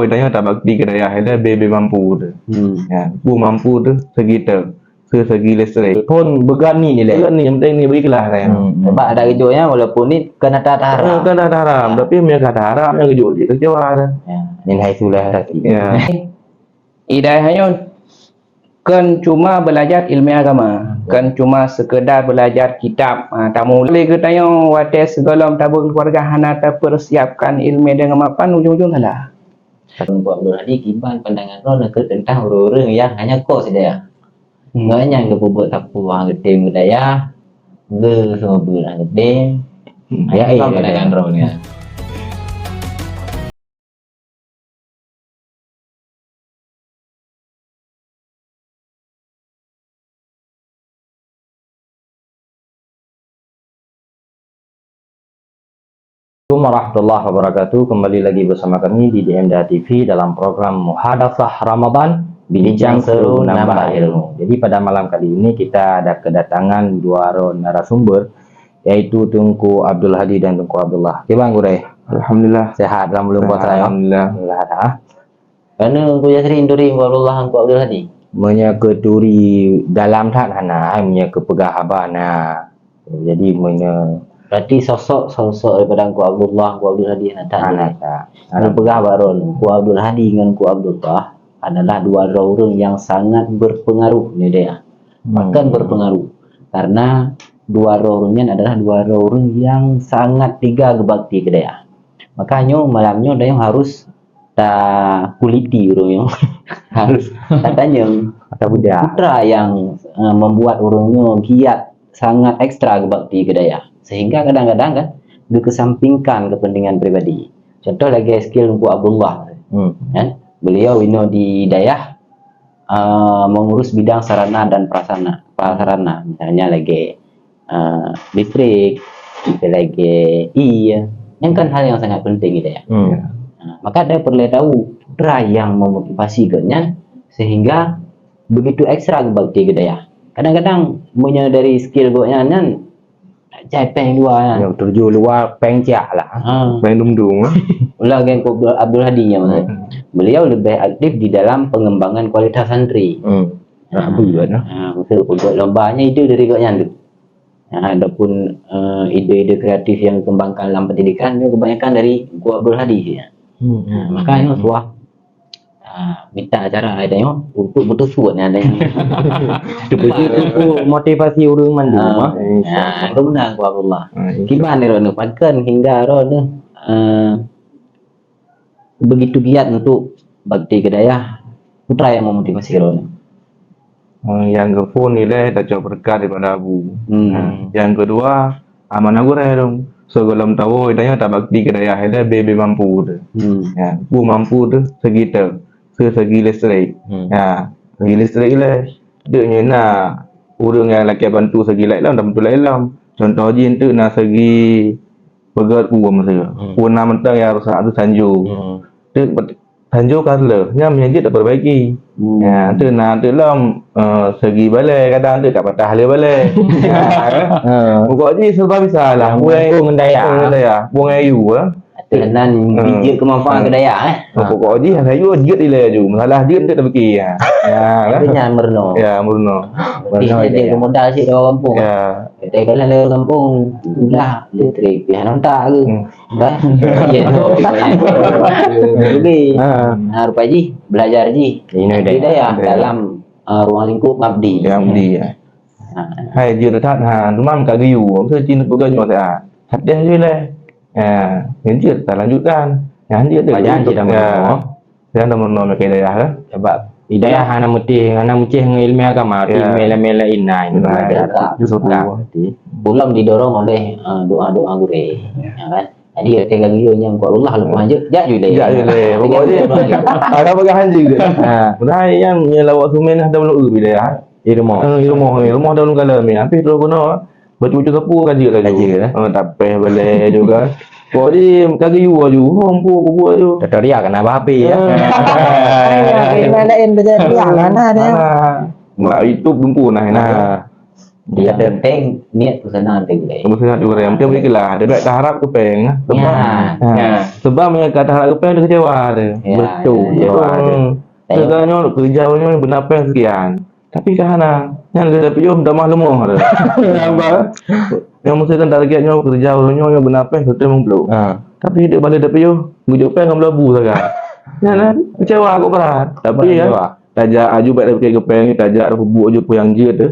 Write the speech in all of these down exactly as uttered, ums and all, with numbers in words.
Tanyoe tabakti keu dayah, ilèe bebe mampu tu. Hmm. Ya, bu mampu tu segi tu, se-, segi listrik. Pun beugani nilai. Beugani, yang penting ni beri kelas saya. Hmm. Sebab ada itu ya, walaupun ni kan ada haram. Kan ada haram, tapi mereka ada haram yang kejut di kerja ada. Ya, nilai sulah lagi. Ya. Idai hayun. Kon cuma belajar ilmu agama, kon cuma sekedar belajar kitab. Ha, tamu lé geutanyoe watèe sigohlom tabeuet keuluwarga hana tapeusiapkan ilmu deungon mapan, ujong-ujong salah. Teungku Abdul Hadi, kiban pandangan droeneuh keu teuntang ureueng-ureueng nyang hanya kos dayah. Hmm. Ngon nyang geupeubuet sapeue geutem keu dayah, geuseumeubeuet geutem. Hmm. Kiban pandangan droeneuh. Assalamualaikum warahmatullahi wabarakatuh. Kembali lagi bersama kami di D M D A T V dalam program Muhadatsah Ramadan, Bincang Seru Nambah Ilmu. Jadi pada malam kali ini kita ada kedatangan dua orang narasumber, yaitu Teungku Abdul Hadi dan Teungku Abdullah. Kiban gurèe? Alhamdulillah. Sehat dalam bulan puasa, ya? Alhamdulillah. Alhamdulillah, ha? Keuneuk Teungku Yasri turi Teungku Abdullah, Teungku Abdul Hadi? Meunyoe keu turi dalam that hana, ai meunyoe keu peugah haba na. Jadi meunyoe berarti sosok, sosok daripada Teungku Abdullah, Teungku Abdul Hadi hana that. Hana that. Hana. Meunyoe peugah baroe Teungku Abdul Hadi ngon Teungku Abdullah adalah dua droe ureueng nyang sangat berpengaruh di dayah. Hmm. Bahkan berpengaruh. Karena dua droe ureueng nyan adalah dua droe ureueng nyang sangat teuga geubakti keu dayah. Makanya malam nyoe dayah harus takuliti ureueng nyoe. Harus tatanyong. Tabeudôh. Putra yang, eh, membuat ureueng nyoe giat sangat ekstra geubakti keu dayah. Sehingga kadang-kadang kan, geukeusampingkan kepentingan pribadi. Contoh lagèe skill Teungku Abdullah. Hmm. Kan? Beliau inoe di dayah, eh, mengurus bidang sarana dan prasana, prasarana. Misalnya lagèe eh, listrik, kita lagi iya. Yang kan hal yang sangat penting gitu ya. Hmm. Ya. Nah, maka dia perlu tahu putra yang memotivasi gobnyan sehingga begitu ekstra berbakti ke dayah. Kadang-kadang meunyoe dari skill gobnyan nyan cai péng dua nyan. Ya, terjun luar péng ciak lah. Ha. Péng dum-dum. Ulah geng Abdul, Abdul Hadi nya maksud. Hmm. Beliau lebih aktif di dalam pengembangan kualitas santri. Hmm. Ha, betul kan? Ha, betul. Untuk lombanya itu dari gobnyan tu. Ha, adapun, eh, ide-ide kreatif yang dikembangkan dalam pendidikan ni kebanyakan dari Teungku Abdul Hadi ya. Hmm, hmm, ha, hmm, makanya hmm. Suah, ha, minta acara ada yang untuk betul suat ni ada yang betul motivasi ureueng mandum. Ha, ha, itu benar Teungku Abdullah. Ha, insya Allah. Kiban ni Ron, pakan hingga Ron, eh, begitu giat untuk bakti ke dayah, putra yang memotivasi Ron. Eh, nyang keuphôn ilèe tacok beureukat daripada Abu. Hmm. Eh, nyang keudua, amanah gurèe dong. Sigohlom tawoe tanyoe tabakti keu dayah ilèe bebe mampu tu. Hmm. Ya, bu mampu tu segi tu, se-, segi listrik. Hmm. Ya, segi listrik ilèe. Dek nyoe na ureueng nyang lakèe bantu segi laén lom, dan beutôi laén lom. Contoh jih enteuk na segi peugöt u masa. Hmm. U na mantong nyang rusak tu sanjo. Hmm. Tu sanjo ka lheueh, nyan meunyo jeuet tapeurbaiki. Hmm. Ya, tu na tu lom, eh, segi balèe, kadang tu ka patah lé balèe. Ya, kan? Ha. Pokok jih serba bisa lah. Bukan ngon daya. Ngon daya. Bukan ayu, eh. Keunan jeuet keu manfaat keu daya, eh. Ha. Pokok jih, sayur jeuet ilèe laju. Masalah jeuet tu tapikir. Ya, kan? Tapi nyan meurunoe. Ya, meurunoe. Meurunoe jeuet keu modal cit di gampông. Ya. Kata kalau di gampông, ulah listrik, pih nontak ke. Hmm. Kan? Ya, tu. Rugi. Ha. Ha, rupa jih, belajar jih. Ini deh. Di daya, dalam, uh, ruang lingkup mengabdi. Ya, mengabdi, ya. Ha. Hai, jeuet that, ha, cuma ka geuyue, mesti cit peugah nyoe siat. Hadeh jih leh. Ya, jeuet talanjutkan. Ya, jeuet deh. Pajan cit dah meurunoe. Ya, dah meurunoe ke dayah, kan? Sebab dayah hana meuti, hana meucéh ngon ilmu agama, ya. Ilmu lain-lain, nah, ilmu agama. Ilmu agama. Justru. Nah, berarti. Pulang didorong oleh, eh, doa-doa gurèe. Ya. Ya, kan? Jadi, ketika geuyue nyang kuat Allah, lepas jeuet, jak ju lé. Jak ju lé. Pokok jih. Ada peugah hanjeuet. Ha. Padahai nyang, nyang lawak sumen dah belum eu bila, ha. Di rumoh. Eh, di rumoh, di rumoh dah belum kalam ni. Habis terus guna, baca-baca sapu, ka jeuet laju. Ka jeuet, eh. Eh, tapeh balèe juga. Pokok jih, ka geuyue laju. Oh, empu, kubur laju. Tutorial kena bah api, ya. Eh. Lain-lain belajar dia, mana dia? Mana? Mak YouTube empu nah, nah. Ha. Yang penting niat peusanan teuh gurèe. Peusanan teuh gurèe. Yang penting beuikhlas. Dia tak harap keu péng. Ya. Ha. Ya. Sebab meunyo ka harap keu péng, dia kecewa dia. Ya, betul. Ya, kecewa dia. Hmm. Saya nyoe kerja nyoe beuna péng sekian. Tapi ka hana. Nyan dia piôh tamah leumoh dia. Nampak? Yang mesti kan target nyoe kerja nyoe, nyoe beuna péng seratus lima puluh. Ha. Tapi dia balik dia piôh, geujok péng enam belas bu sagai. Nyan kan? Kecewa kok berat. Tapi ya, kecewa. Tajak aju bak dia pikir keu péng, tajak dah peubuet aju peue nyang jeuet tu.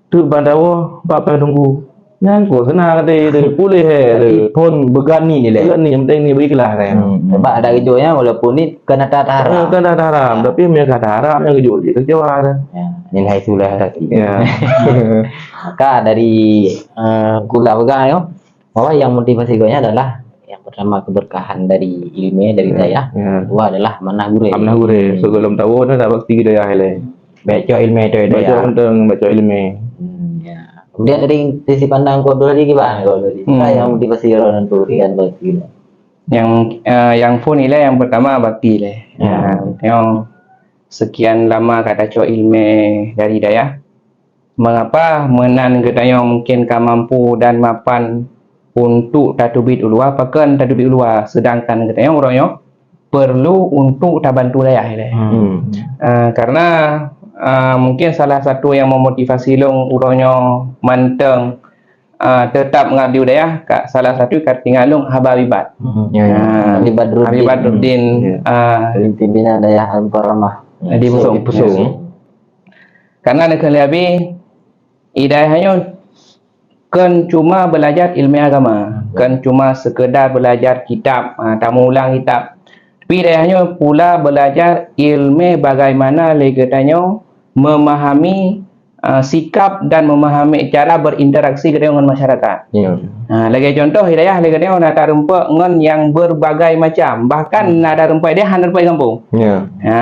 Tu ban tawoe bak péng teungku. Nyan kok seunang hati tu, puléh hai tu. Tapi phon beugani ni lé. Beugani, yang penting ni beuikhlas kan. Hmm, hmm. Sebab ada ujungnya walaupun ni kan ada haram. Eh, kan ada haram, tapi mereka ada haram yang kejut je kecewa tu. Ya, nilai sulah hati. Ya. Maka dari, eh, gula pegang tu, bahwa yang motivasi geunya adalah yang pertama keberkahan dari ilmu dari dayah, ya. Kedua adalah amanah gurèe. Amanah gurèe. Hmm. Sebelum tahu dah tak bakti ke dayah lain. Baca ilmu tu dayah. Baca tentang baca ilmu. Hmm, ya. Kemudian dari sisi pandang Abdul Hadi gimana Abdul Hadi? Hmm. Apa yang motivasi orang tu dengan bakti? Yang, eh, yang phon ilai yang pertama bakti lé. Ya. Ha, yang sekian lama ka tacok ilmu dari dayah. Mengapa meunan geutanyoe mungkin ka mampu dan mapan untuk tateubiet u luwa, pakon tateubiet u luwa, sedangkan geutanyoe uroe nyoe perlu untuk tabantu dayah ilèe. Hmm. Ah, karena, ah, mungkin salah satu yang memotivasi lôn uroe nyoe mantong, ah, tetap mengabdi u dayah, ka, salah satu ka teuingat lôn Habib Habib. Hmm, ya, ya. Ah, Habib Badruddin. Habib Badruddin, ya. Ah. Pimpinan Dayah Al-Mukarramah. Di Pusong. Di Pusong. Karena neukalon lé Abi, i dayah nyoe kon cuma belajar ilmu agama, kon cuma sekedar belajar kitab, ha, tameuulang kitab. Tapi dayah nyoe pula belajar ilmu bagaimana lé geutanyoe memahami, ha, sikap dan memahami cara berinteraksi geutanyoe ngon masyarakat. Ya. Ha, lagèe contoh, i dayah lé geutanyoe na tarumpok ngon nyang berbagai macam, bahkan na tarumpok i dayah hana tarumpok i gampông. Ya. Ha.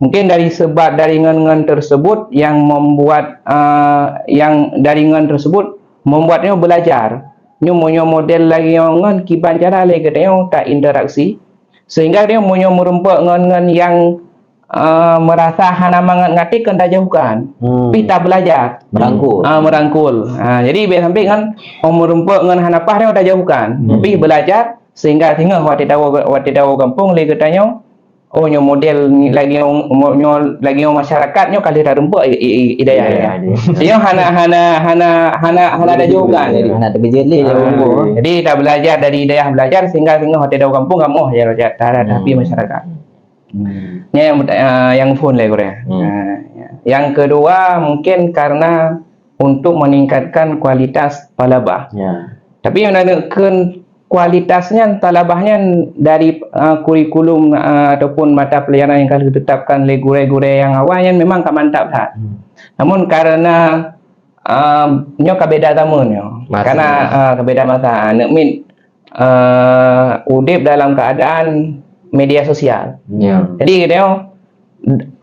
Mungkin dari sebab dari ngon-ngon tersebut yang membuat, eh, yang dari ngon tersebut membuat nyoe belajar. Nyoe, meunyoe model lagèe nyoe ngon kiban cara lé geutanyoe ta interaksi, sehingga nyoe meunyoe meurumpok ngon-ngon yang, eh, merasa hana mangat ngaté kon tajauhkan. Hmm. Tapi ta belajar. Merangkul. Ah, merangkul. Ah, jadi bèk sampai ngon, oh, meurumpok ngon hana paih nyoe tajauhkan. Hmm. Tapi belajar sehingga singoh watèe tawoe, watèe tawoe gampông lé geutanyoe, oh, nyoe model ni lagèe nyoe, mo-, nyoe lagèe nyoe masyarakat nyoe ka lheueh tarumpok i, i, i, i dayah. Iya, iya. Nyoe hana, hana, hana, hana, hana ada jawaban. Hana terkejut lé. Ah, jadi ta belajar dari dayah belajar sehingga, sehingga watèe tawoe gampông kamoe ya, ya, ta, ta, tapi masyarakat. Hmm. Nyan yang, ah, yang phon lé gurèe. Hmm. Ah, ya. Yang kedua mungkin karena untuk meningkatkan kualitas thalabah. Ya. Tapi meunyoe keu kualitas nyan, thalabah nyan dari, ah, kurikulum, ah, ataupun mata pelajaran yang ka ditetapkan lé gurèe-gurèe nyang awai nyan memang ka mantap that. Hmm. Namun karena, ah, nyoe ka beda zaman nyoe. Masa. Karena, ah, ka beda masa. Aneuk miet, ah, udép dalam keadaan media sosial. Ya. Jadi, geutanyoe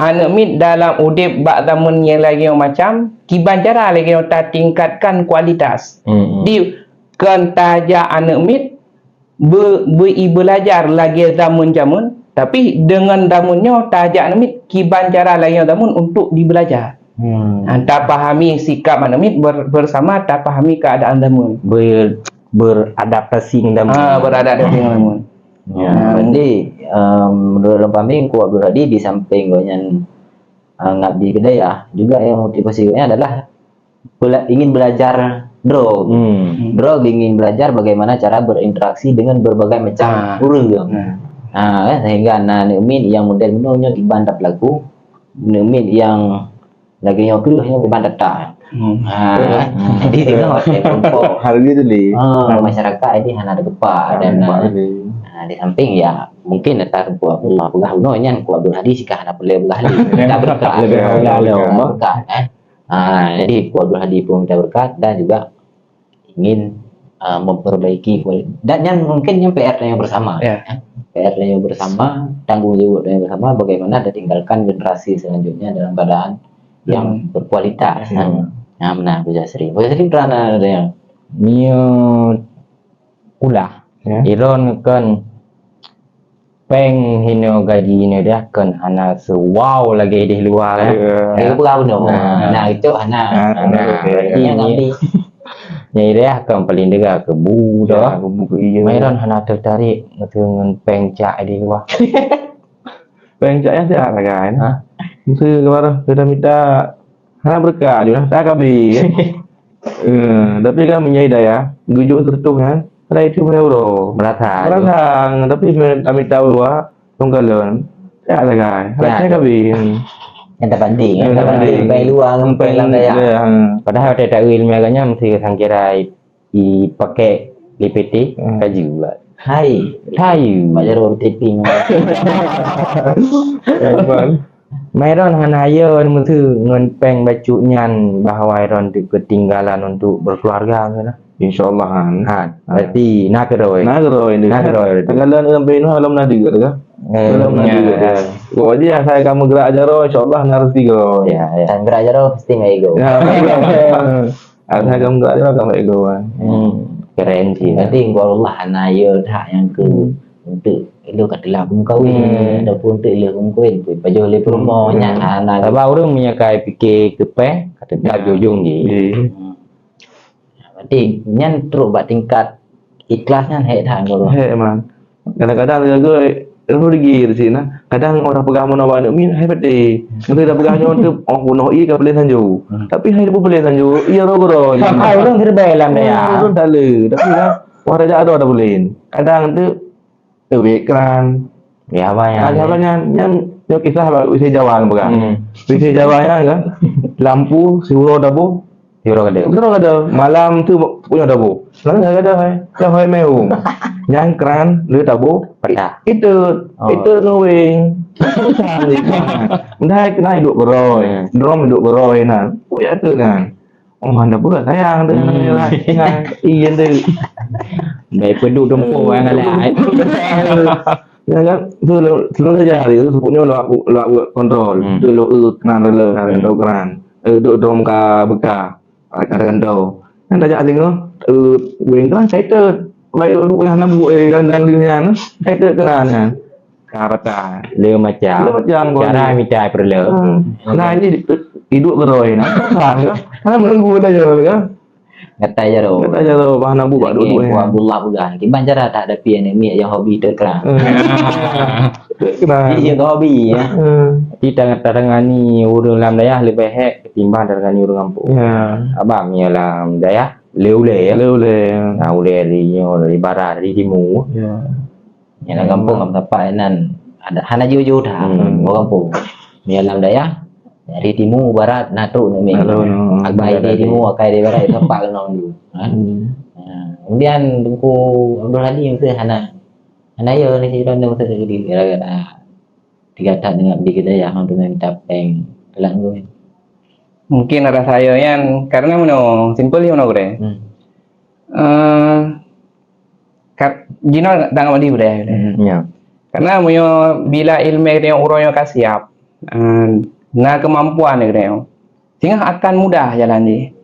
aneuk miet dalam udép bak zaman nyang lagèe nyoe macam, kiban cara lagèe nyoe tatingkatkan kualitas. Hmm, hmm. Di, kon tajak aneuk miet be-, beu-, beulajar lagèe zaman-zaman, tapi deungon zaman nyoe tajak aneuk miet kiban cara lagèe nyoe zaman untuk dibeulajar. Hmm. Ha, tapahami sikap aneuk miet ber-, bersama tapahami keadaan zaman. Ber-, beradaptasi ngon zaman. Ha, beradaptasi ngon zaman. Ya, ha. Berarti, em, menurut lôn pahami, Teungku Abdul Hadi di samping gobnyan, eh, ngabdi keu dayah, juga yang motivasi gobnyan adalah bela-, ingin belajar droe. Hmm. Droe ingin belajar bagaimana cara berinteraksi dengan berbagai macam ureueng. Ah. Ha, kan? Sehingga na aneuk miet yang model meunoe nyoe kiban tapeulaku, aneuk miet yang lagèe nyoe keuh nyoe kiban tata. Hmm. Ha, jadi tengok, tengok. Harus gitu, Li. Ha, masyarakat ini hana ada gepak dan, ha, di samping ya mungkin ata Teungku Abdullah peugah bunoe nyan Teungku Abdul Hadi sika hana peureulèe peugah lé. Dah berkat. Lebih halal, ya. Berkat, eh. Ha, jadi Teungku Abdul Hadi pun minta berkat dan juga ingin, ah, memperbaiki kuali-, dan nyan mungkin nyan P R tanyoe bersama, ya. P R tanyoe bersama, tanggung jawab tanyoe bersama, bagaimana kita tinggalkan generasi selanjutnya dalam keadaan yang berkualitas. Hmm. Nah, nah, Bu Jasri. Bu Jasri pernah ada yang nyoe ulah, ya. Ilôn kon Péng hinoe gaji nyoe dah kon hana seuwow lagèe di luwa lah. Ya. Lagèe peugah bunoe. Nah. Nah, itu hana. Ah, nah, nah, berarti nyoe nyoe, ngambi. Nyoe dah kon paling deuga keu bu dah. Ya, keu bu keu iya. Myron hana teutarek meuteumèe ngon péng cak di luwa. Péng cak nyan siat sagai, nah. Ha? Meuteumèe keu baroe, sudah mita hana beureukat ju, nah. Tak habis. Eh, tapi kan meunyoe daya, geujok seureutôh nyan, ada itu peureulèe uroe. Merasa. Merasa, tapi mita-mita uroe, tunggalon. Siat sagai. Siat. Hana cek habis. Nyang teubanding, nyang teubanding. Nyang teubanding. Pai luwa ngon pai lam daya. Padahai watèe taeu ileumèe agam nyan meusti sangkira ipakè lipiti, hmm, kaju, Pak. Hai. Hai. Pak Jarod tipping. Myron hana yo meuteumèe ngon péng bacut nyan bahwa Myron keutinggalan untuk berkeluarga, kan? Insya Allah, kan. Ha, berarti na keudroe. Na keudroe. Na keudroe. Tanggalan ureueng binoe lom na deuk, kan? Eh, lom na deuk, ya. Pokok jih asai kamoe gerak jaroe, insya Allah na rezeki keudroe. Ya, ya. Dan gerak jaroe pasti meuego. Ya. Asai kamoe gerak jaroe ka meuego, kan. Hmm, keren sih. Berarti engkau Allah hana yo that nyang keu untuk ilok ka telah meukawen, hmm, ataupun untuk ilok meukawen, pajoh lé peurumoh, hmm, nyan hana. Sabab ureueng meunyoe ka pike keu péng, ka teutap di ujong jih. Iya. Hmm. Berarti nyan trok bak tingkat ikhlas nyan hék that, Guru. Hék, man. Kadang-kadang jaga rugi di sini. Kadang orang peugah meunoe bak aneuk miet, hai beutôi. Mungkin dah peugah nyoe tu, oh, bunoe ié ka peulén sanjo. Hmm. Tapi hai peupeulén sanjo, ié roh-roh. Hai ureueng siribèe lam daya. Ureueng tak le. Tapi lah, wah raja ada dah peulén. Kadang tu, teubiet kran. Ya, apa nyan? Ah, apa nyan? Nyan, nyoe kisah bak U C Jawa peugah. Hmm. U C Jawa nyan kan, lampu siuroe taboh. Siuroe ka deuh. Siuroe ka deuh. Malam tu punya taboh. Lalu ka deuh hai. Dah hai meuhom. Nyan kran le taboh. Pecah. Itu, oh, itu ngon weng. Pecah le kran. Dah kena hidup beroi. Hmm. Drum hidup beroi nah. Oh, ya tu kan. Oh, mana pula sayang tu. Hmm. Iya tu. Baik peduk tumpuk orang galak. Ya kan? Tu lo, tu lo saja hari tu, sebutnya lo aku, lo aku kontrol. Hmm. Tu lo, eh, kran rela, kran, hmm, tu kran. Eh, duk dom ka beuka. Kran tu. Kan dah jadi lo, eh, weng kran saya tu. Baik lo, bukan nak buat, eh, dan, dan dunia tu. Saya tu kran kan. Ka patah. Le macam. Le macam kau cara ni. Mita perlu. Hmm. Nah, ini hidup beroi nah. Kan menunggu dah je kan. Gata jaroe. Gata jaroe, bah na buet bak duek-duek. Abdullah peugah, kiban cara tahadapi aneuk miet nyang hobi teuk kran. Hmm. Teuk kran. Iya, hobi, ya. Hmm. Kita tangani ureueng lam dayah leubeh hék ketimbang tangani ureueng gampông. Ya. Abang, ya, lam dayah, le ulèe, ya. Le ulèe, ya. Nah, ulèe di nyoe, di barat, di timu. Ya. Nyang lam gampông, hmm, sapat nan ada, hana jiôh-jiôh that. Hmm. Ureueng gampông. Nyang lam dayah, dari timu, barat, na trok neumeng. Na trok, hmm. Akai dari timu, akai dari barat, sapat keunong dulu. Ha? Hmm. Ha. Kemudian Teungku Abdul Hadi meusti hana, hana yo ni sidroe meusti di gara-gara tiga that dengan di kedai yang tu minta péng telat ngon. Mungkin rasa yo nyan karena meunoe, simpel yo meunoe, Gurèe. Hmm. Eh, Ka-, jinoe tanggap di budaya. Hmm, ya. Karena meunyoe bila ileumèe geutanyoe uroe nyoe ka siap, eh, na keumampuan geutanyoe, singoh akan mudah jalan jih.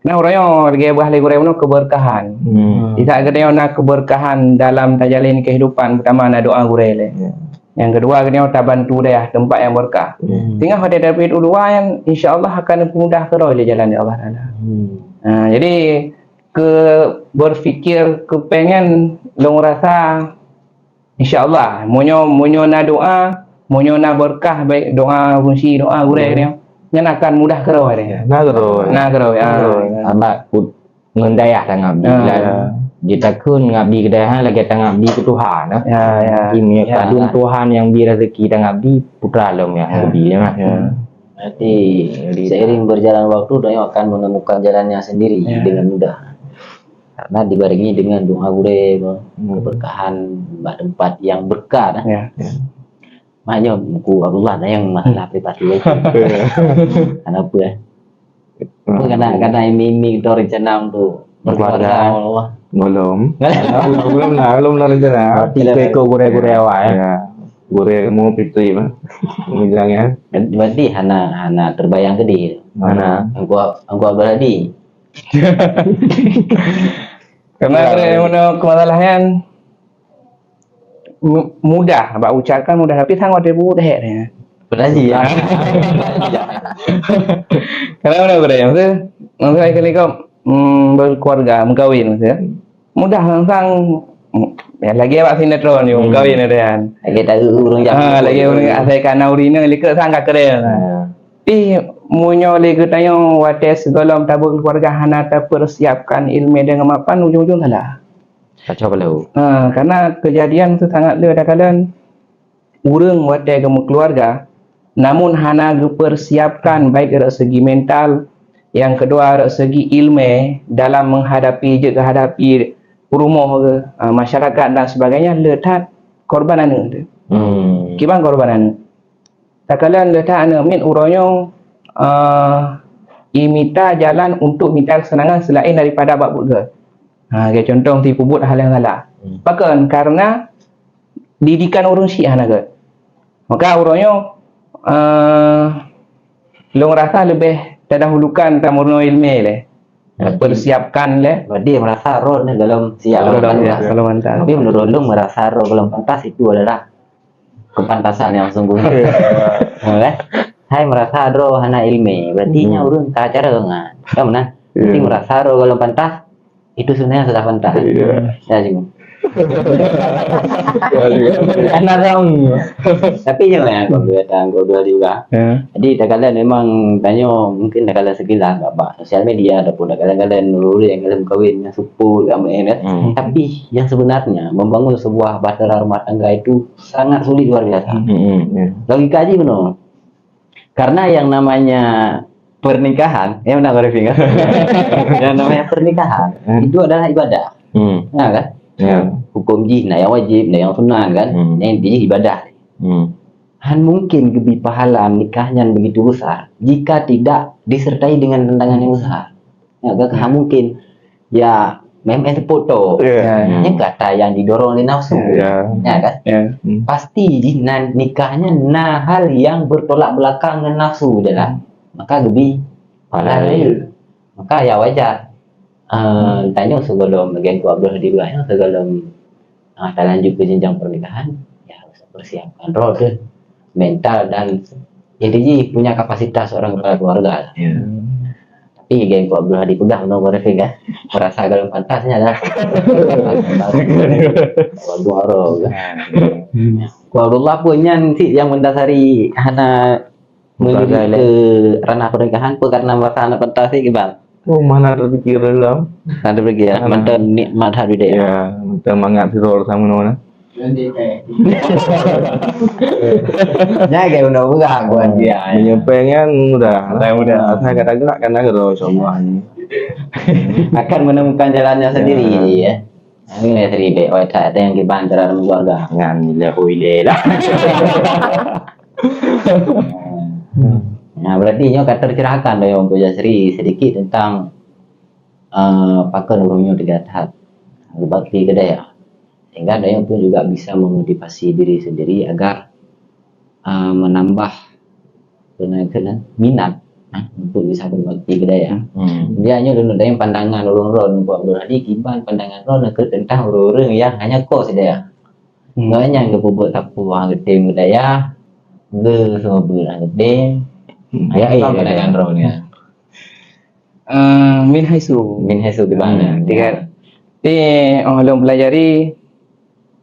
Karena uroe nyoe lagèe bah lé gurèe bunoe keberkahan. Hmm. Di saat geutanyoe na keberkahan dalam tajalin kehidupan, pertama na doa gurèe lé. Ya. Yang kedua, geutanyoe tabantu dayah, tempat yang berkah. Hmm. Singoh watèe dapet u luwa nyan, insya Allah akan dipermudah keudroe lé jalan Allah Taala. Hmm. Ha, jadi, keu berpikir keu péng nyan lôn rasa, insya Allah, meunyoe, meunyoe na doa, meunyoe na berkah, baik doa fungsi, doa gurèe, hmm, nyan akan mudah keudroe deh. Na keudroe. Na keudroe, ya. Na keudroe. Sabab ngon dayah tangabdi. Ah, ya. Jitakheun ngabdi keu dayah lagèe tangabdi keu Tuhan, nah. Ya, ya. Ini ya, kadun Tuhan nyang bi rezeki tangabdi, putra lom nyang, ya, geubri, nah. Ya. Berarti jadi seiring berjalan waktu, doa akan menemukan jalannya sendiri, ya, dengan mudah. Karena dibarengi dengan doa gurèe, hmm, keberkahan bak tempat yang berkah, nah. Ya, ya. Mak nyoe Teungku Abdullah tanyong masalah privasi aja. Kenapa, eh? Apa kena, kena iming-iming tu rencana untuk berkeluarga, Allah? Belum. Belum lah, belum lah rencana. Berarti ikut gurèe-gurèe awak, eh? Ya. Gurèe mau fitri, bah. Bilang ya. Berarti hana, hana terbayang ke dia? Mana? Engkau, engkau berarti. Karena ya, gurèe mana kemasalahan? mu- mudah, bak ucapkan mudah, tapi sang watèe buet hek dia. Pernah sih ya. Karena mana boleh, maksud, maksud saya kali kau, hmm, berkeluarga, mengkawin maksudnya. Mudah sang, hmm, ya, lagi awak sinetron ni, hmm, mengkawin ada kan. Lagi tahu urang jago. Ha, lagi urang asai kana urina likot sang ka keren. Ya. Ih, meunyoe lé geutanyoe watèe sigohlom tabeurkeuluarga hana tapeursiapkan ileumèe deungon mapan, ujong-ujong salah. Kacau balau. Ha, karena kejadian tu sangat le takalon ureueng watèe geumeukeuluarga, namun hana geupeursiapkan baik dari segi mental, yang kedua dari segi ileumèe dalam menghadapi jeuet geuhadapi rumoh ke, ha, masyarakat dan sebagainya, le that korban aneuk tu. Hmm. Kiban korban aneuk. Takalon le that aneuk miet uroe nyoe, eh, imita jalan untuk mita kesenangan selain daripada bak buet gèt. Ha, lagèe contoh, si peubuet hal nyang salah. Hmm. Pakon? Karena didikan ureueng syiah hana gèt. Maka uroe nyoe, eh, lôn rasa leubeh tadahulukan tameurunoe ileumèe lé. Hmm. Persiapkan lé. Berarti merasa roh ni belum siap. Belum, belum, ya, pantas. Belum pantas. Tapi menurut lôn, merasa roh belum pantas itu adalah kepantasan yang sungguhnya. Ya kan? Hai merasa droe hana ileumèe, berarti, hmm, nyan ureueng ka cara ngan. Kan beuna? Berarti, ya, merasa droe kalau pantas, itu sebenarnya sudah pantas. Iya. Ya, Jung. Karena dong. Tapi jangan kau dua datang, kau dua juga. Ya. Jadi, takalon memang tanyoe mungkin takalon sekilas, nggak, bak sosial media ataupun takalon-kalon ureueng nyang lheueh kawin, nyang seupôt, ramè, kan? Hmm. Tapi yang sebenarnya membangun sebuah bahtera rumah tangga itu sangat sulit luar biasa. Hmm, hmm, hmm. Logika jih bunoe. Karena yang namanya pernikahan, ya benar, Arifin, kan? Yang namanya pernikahan, hmm, itu adalah ibadah. Hmm. Ya, kan? Ya. Hukum jih, na nyang wajib, na nyang sunat, kan? Hmm. Yang intinya ibadah. Hmm. Han mungkin geubi pahala nikah nyan begitu besar jika tidak disertai dengan tantangan yang besar. Ya, kan? Hmm. Han mungkin. Ya, memang seupôt. Ya. Ya, hmm, nyan kata yang didorong oleh nafsu. Ya. Ya, kan? Ya. Hmm. Pasti jih nan nikah nyan na hal yang bertolak belakang ngon nafsu dalam. Maka geubi pahala. Pahala. Maka ya wajar. Ah, tanyoe sigohlom, lagèe Teungku Abdul Hadi peugah, ya, sigohlom, ah, talanjut ke jenjang pernikahan, ya harus persiapkan roh tu, mental dan intinya punya kapasitas seorang kepala keluarga lah. Ya. Tapi lagèe Teungku Abdul Hadi peugah, bunoe Arifin, kan? Merasa belum pantasnya lah. Waduh, roh, kan? Teungku Abdullah pun nyan cit yang mendasari hana menuju ke ranah pernikahan pun karena merasa hana pantas sih, Bang. Oh, mana terpikir dalam? Hana terpikir, ya. Hana. Mantong nikmat hati deh. Ya, mantong mangat sidroe sama mana. Nyan kayak udah peugah buat dia. Meunyoe pèng nyan mudah. Mudah, mudah. Asai ka teugerak kan dah keudroe, insyaallah. Akan menemukan jalannya sendiri, ya. Ini ya, Sri, dek, wai, tak ada yang kiban cara dalam keluarga. Ngan, le, ui, le lah. Nah, berarti nyoe ka tercerahkan dayong Puja Sri sedikit tentang, eh, pakon ureueng nyoe teuga that berbakti keu dayah. Sehingga dayong pun juga bisa memotivasi diri sendiri agar, eh, menambah keunan-keunan minat, eh, untuk bisa berbakti keu dayah. Hmm. Dia nyoe dulu dayong pandangan ureueng droen buat ureueng hadi kiban pandangan droen keu tentang ureueng-ureueng yang hanya kos dayah. Hmm. Ngon nyan geupeubuet sapeue geutem keu dayah, geuseumeubeuet geutem. Hmm. Ya, ya, pandangan droen nyan. Eh, min haitsu. Min haitsu kiban. Hmm, ya. Tiga. Tapi, oh, lôn pelajari,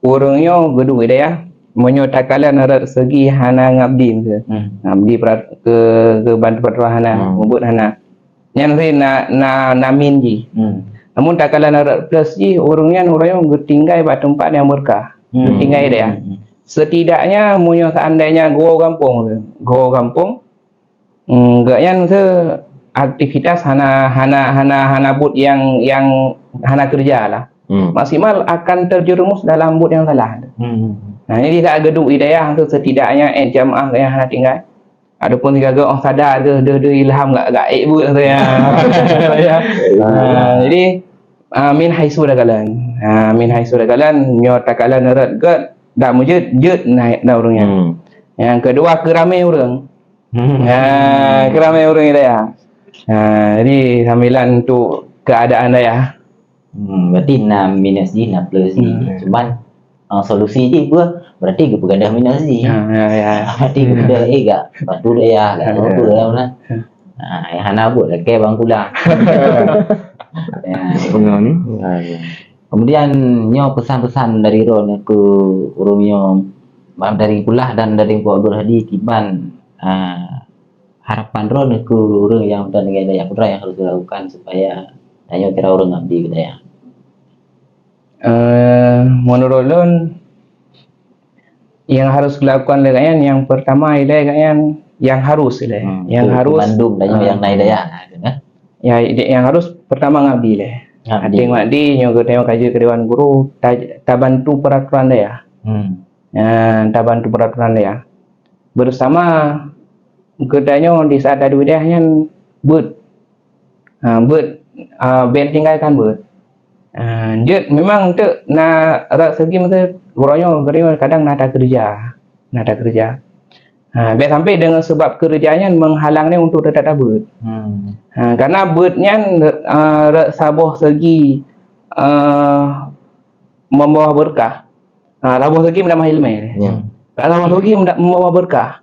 ureueng nyoe geuduek dayah, meunyoe takalon rot segi hana ngabdi, hmm, ngabdi peura-, keu, keu bantu peuratoran hana, hmm, mubuet hana. Nyan na, na, na min jih. Hmm. Namun takalon rot plus jih, ureueng nyan ureueng nyoe geutinggai bak teumpat nyang beureukat. Hmm. Geutinggai dayah. Hmm. Setidaknya, meunyoe seandainya geuwoe gampông, geuwoe gampông, Hmm, gobnyan tu aktivitas hana, hana, hana, hana buet nyang, nyang hana keureuja lah. Hmm. Maksimal akan terjerumus dalam buet nyang salah. Hmm. Nah, jadi ka geuduek dayah tu setidaknya, eh, jamaah nyang hana tinggai. Ataupun sigaga, oh, sadar deuh, deuh, deuh ilham gak, gak ék buet tu ya. Ya. Ah, jadi, ah, min haitsu takalon. Ah, min haitsu takalon, nyoe takalon rot gèt, dak meujeuet, jeuet na, na ureueng nyan. Hmm. Nyang keudua, keu ramé ureueng. Hmm. Ha, keu ramé ureueng dayah. Ha, jadi sambilan untuk keadaan dayah. Hmm, berarti na minus jih, na plus jih. Hmm. Cuman, Ah, solusi jih peue? Berarti geupeugadôh minasi. Ha, ya, ya. Berarti geupeugah, eh, gak bantu dayah, gak apa lah. Ha, yang hana buet lagèe bang kula. Ya. Pengawa ni. Ya, ya. Kemudian nyoe pesan-pesan dari droeneuh keu ureueng nyoe, maaf, dari Abdullah dan dari Teungku Abdul Hadi kiban, ah, harapan droeneuh keu ureueng nyang meunan ngon dayah, peue yang harus dilakukan supaya tanyoe kira ureueng abdi keu dayah. Eh, menurut lôn, yang harus dilakukan lé gobnyan, yang pertama ilèe gobnyan, yang harus ilèe. Hmm, yang harus, mandum dan ah, yang naik daya, nah, gitu, kan? Ya, yang harus pertama ngabdi ilèe. Ngabdi. Arti ngabdi, nyoe geutanyoe ka jeuet keu Dewan Guru, ta-, tabantu peraturan dayah. Hmm. Ya, tabantu peraturan dayah. Bersama geutanyoe di saat adu dayah nyan beuet. Ha, beuet, ah, bèk tinggalkan beuet. Ah, jeuet memang teuk na rot segi masa uroe nyoe, uroe nyoe kadang na takeureuja, na takeureuja. Ha, bèk sampai deungon sabab keureuja nyan menghalang nyan untuk teutab tabeuet. Hmm. Ha, karena beuet nyan, ah, rot saboh segi, ah, membawa berkah. Ha, saboh segi meutamah ileumèe. Ya. Saboh segi meuta-, membawa berkah.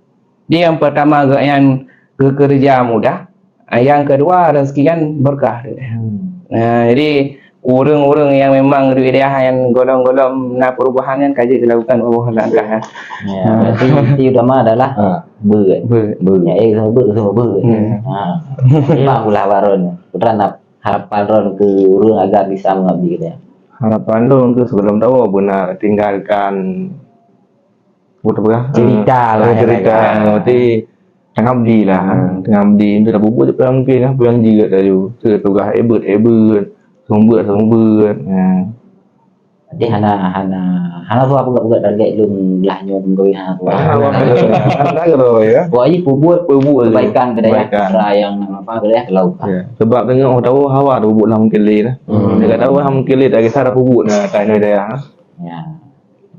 Jadi yang pertama gobnyan geukeureuja mudah, yang kedua rezeki nyan berkah. Hmm. Nah, jadi ureueng-ureueng nyang memang di wilayah nyan golom-golom na perubahan nyan ka jeuet dilakukan Allah Taala. Ya, berarti inti utama adalah beuet. Beuet. Beuet. Ya, eh, beuet, beuet. Hmm. Ha. Memang ulah baron. Putra na harapan droen keu ureueng agar bisa mengabdi keu dayah? Harapan droen keu sebelum tawoe beuna tinggalkan Buet peugah, cerita eh, lah, cerita, ya, ya. Berarti tengah beli lah, hmm, tengah beli. Minta bubuet je peue nyang mungkin lah, peue nyang jeuet laju. Keu tugaih, eh, beuet, eh, beuet. Seumeubeuet, seumeubeuet. Ya. Jadi hana, hana, hana suah peugah-peugah target lôn lah nyoe menggawe hana suah. Hana suah. Hana suah, ya. Wah, iya, bubuet, bubuet kebaikan keu dayah, kebaikan. Putra nyang nak manfaat keu dayah, keu laut. Ya. Sebab teungoh tahu hawa tu bubuet lah mungkin lé lah. Hmm. Dia kata, wah, mungkin lé, tak kisah dah bubuet lah, tak ada dayah. Ya.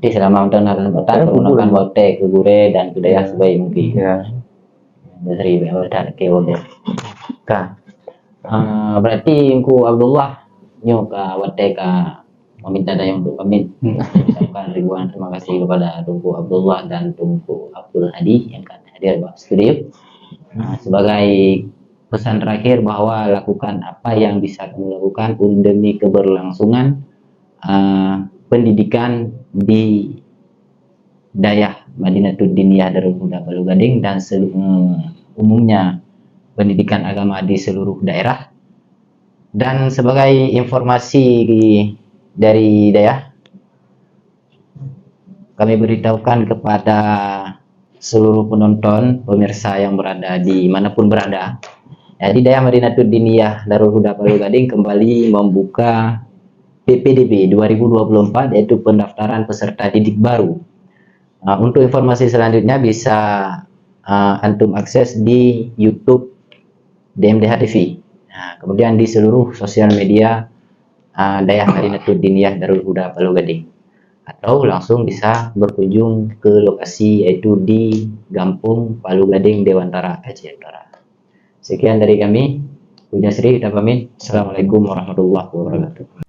Jadi selama mantong na kesempatan, gunakan watèe keu gurèe dan keu dayah sebaik mungkin. Ya. Jadi, bèk that ke boleh. Ka. Ah, berarti Teungku Abdullah nyoe ka watèe ka meminta dayah untuk pamit. Hmm. Saya ucapkan ribuan terima kasih kepada Teungku Abdullah dan Teungku Abdul Hadi yang ka hadir bak studio. Ah, sebagai pesan terakhir bahwa lakukan apa yang bisa kamu lakukan un-, demi keberlangsungan, ah, pendidikan di dayah Madinatud Diniyah Darul Huda Palu Gading dan selu-, eh, umumnya pendidikan agama di seluruh daerah. Dan sebagai informasi di, dari dayah, kami beritahukan kepada seluruh penonton, pemirsa yang berada di manapun berada. Jadi, Dayah Madinatud Diniyah Darul Huda Palu Gading kembali membuka P P D B dua ribu dua puluh empat, yaitu pendaftaran peserta didik baru. Nah, untuk informasi selanjutnya bisa, ah, antum akses di YouTube D M D H T V. Nah, kemudian di seluruh sosial media, ah, Dayah Madinatud Diniyah Darul Huda Palu Gading. Atau langsung bisa berkunjung ke lokasi, yaitu di Gampong Palu Gading, Dewantara, Aceh Utara. Sekian dari kami. Ucap seri kita pamit. Assalamualaikum warahmatullahi wabarakatuh.